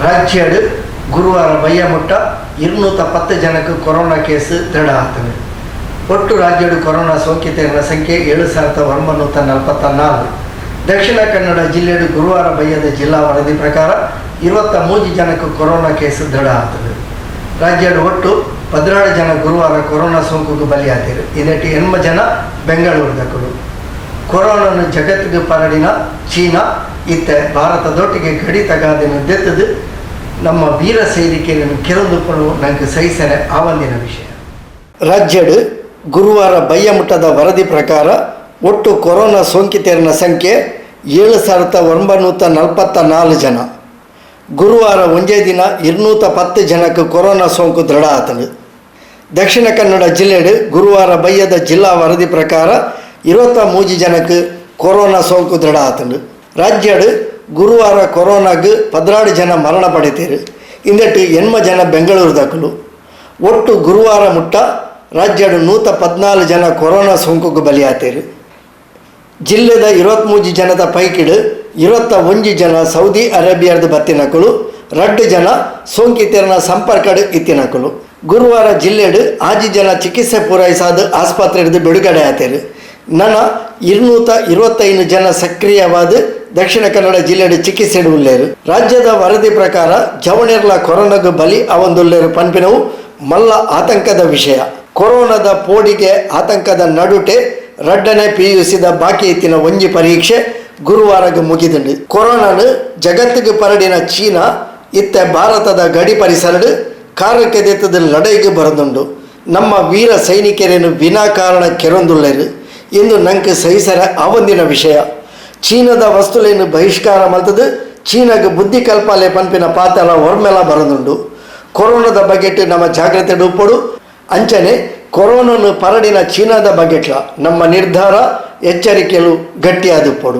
ರಾಜ್ಯಡ್ ಗುರುವಾರ ಬಯ್ಯಮುಟ್ಟ 210 ಜನಕ್ಕೆ ಕೊರೋನಾ ಕೇಸ್ ದೃಢ ಆತಂಡ್. ಒಟ್ಟು ರಾಜ್ಯಡ್ ಕೊರೋನಾ ಸೋಂಕಿತರ ಸಂಖ್ಯೆ 7944. ದಕ್ಷಿಣ ಕನ್ನಡ ಜಿಲ್ಲೆಡು ಗುರುವಾರ ಬಯ್ಯದ ಜಿಲ್ಲಾ ವರದಿ ಪ್ರಕಾರ 23 ಜನಕ್ಕೆ ಕೊರೋನಾ ಕೇಸ್ ದೃಢ ಆತಂಡ್. ರಾಜ್ಯಡ್ ಒಟ್ಟು 12 ಜನ ಗುರುವಾರ ಕೊರೋನಾ ಸೋಂಕುಗೆ ಬಲಿಯಾದರು. ಇದಕ್ಕೆ 80 ಜನ ಬೆಂಗಳೂರುದಕುಲು. ಕೊರೋನಾನು ಜಗತ್ತಿಗೆ ಪರಡಿನ ಚೀನಾ ಇತ್ತೆ ಭಾರತದೊಟ್ಟಿಗೆ ಗಡಿ ತಗಾದಿನ ದೆತ್ತದು ನಮ್ಮ ವೀರ ಸೈನಿಕರನ್ನು ಕೆರೊಂದುಪ್ಪುನು ನಂಗೆ ಸಹಿಸರೆ ಆವಂದಿನ ವಿಷಯ. ರಾಜ್ಯಡ್ ಗುರುವಾರ ಬಯ್ಯಮುಟ್ಟದ ವರದಿ ಪ್ರಕಾರ ಒಟ್ಟು ಕೊರೋನಾ ಸೋಂಕಿತರನ ಸಂಖ್ಯೆ 7944 ಜನ. ಗುರುವಾರ ಒಂಜೇ ದಿನ 210 ಜನಕ್ಕೆ ಕೊರೋನಾ ಸೋಂಕು ದೃಢ ಆತಂಡ್. ದಕ್ಷಿಣ ಕನ್ನಡ ಜಿಲ್ಲೆಡು ಗುರುವಾರ ಬಯ್ಯದ ಜಿಲ್ಲಾ ವರದಿ ಪ್ರಕಾರ 23 ಜನಕ್ಕೆ ಕೊರೋನಾ ಸೋಂಕು ದೃಢ ಆತಂಡ್. ರಾಜ್ಯಡ್ ಗುರುವಾರ ಕೊರೋನಾಗ್ 12 ಜನ ಮರಣ ಪಡೆತೀರು. ಇಂದೆಟ್ 80 ಜನ ಬೆಂಗಳೂರುದಕುಲು. ಒಟ್ಟು ಗುರುವಾರ ಮುಟ್ಟ ರಾಜ್ಯಡ್ 114 ಜನ ಕೊರೋನಾ ಸೋಂಕುಗೆ ಬಲಿಯಾತೇರು. ಜಿಲ್ಲೆದ 23 ಜನದ ಪೈಕಿಡ್ 21 ಜನ ಸೌದಿ ಅರೇಬಿಯಾದ ಬತ್ತಿನಕುಲು, 2 ಜನ ಸೋಂಕಿತರನ ಸಂಪರ್ಕಡ್ ಇತ್ತಿನಕುಲು. ಗುರುವಾರ ಜಿಲ್ಲೆಡ್ 6 ಜನ ಚಿಕಿತ್ಸೆ ಪೂರೈಸಾದ ಆಸ್ಪತ್ರೆಡ್ ಬಿಡುಗಡೆ ಆತೇರು. ನನ 225 ಜನ ಸಕ್ರಿಯವಾದ ದಕ್ಷಿಣ ಕನ್ನಡ ಜಿಲ್ಲೆಡ್ ಚಿಕಿತ್ಸೆ ಉಲ್ಲೇರು. ರಾಜ್ಯದ ವರದಿ ಪ್ರಕಾರ ಜವಣೆರ್ಲ ಕೊರೋನಾಗ ಬಲಿ ಅವೊಂದುಲ್ಲೇರು ಪನ್ಪಿನವು ಮಲ್ಲ ಆತಂಕದ ವಿಷಯ. ಕೊರೋನಾದ ಪೋಡಿಗೆ ಆತಂಕದ ನಡುಟೆ ರಡ್ಡನೆ ಪಿಯುಸಿದ ಬಾಕಿ ಇತ್ತಿನ ಒಂಜಿ ಪರೀಕ್ಷೆ ಗುರುವಾರಗ ಮುಗಿದುಂಡು. ಕೊರೋನಾನು ಜಗತ್ತಿಗೆ ಪರಡಿನ ಚೀನಾ ಇತ್ತೆ ಭಾರತದ ಗಡಿ ಪರಿಸರಡು ಕಾರಕ್ಕೆದೆತ್ತದ ಲಡೈಗೆ ಬರದುಂಡು. ನಮ್ಮ ವೀರ ಸೈನಿಕರೇನು ವಿನಾಕಾರಣ ಕೆರೊಂದುಲ್ಲೇರು ಇಂದು ನಂಗೆ ಸಹಿಸರ ಆವಂದಿನ ವಿಷಯ. ಚೀನಾದ ವಸ್ತುಲೇನು ಬಹಿಷ್ಕಾರ ಮಲ್ತದು ಚೀನಾಗ ಬುದ್ಧಿ ಕಲ್ಪಾಲೆ ಪನ್ಪಿನ ಪಾತೆರ ಒರ್ಮೆಲ ಬರದುಂಡು. ಕೊರೋನಾದ ಬಗೆಟ್ ನಮ್ಮ ಜಾಗ್ರತೆ ಉಪ್ಪೊಡು. ಅಂಚನೆ ಕೊರೋನಾನು ಪರಡಿನ ಚೀನಾದ ಬಗೆಟ್ಲ ನಮ್ಮ ನಿರ್ಧಾರ ಎಚ್ಚರಿಕೆಲು ಗಟ್ಟಿಯಾದುಪ್ಪೊಡು.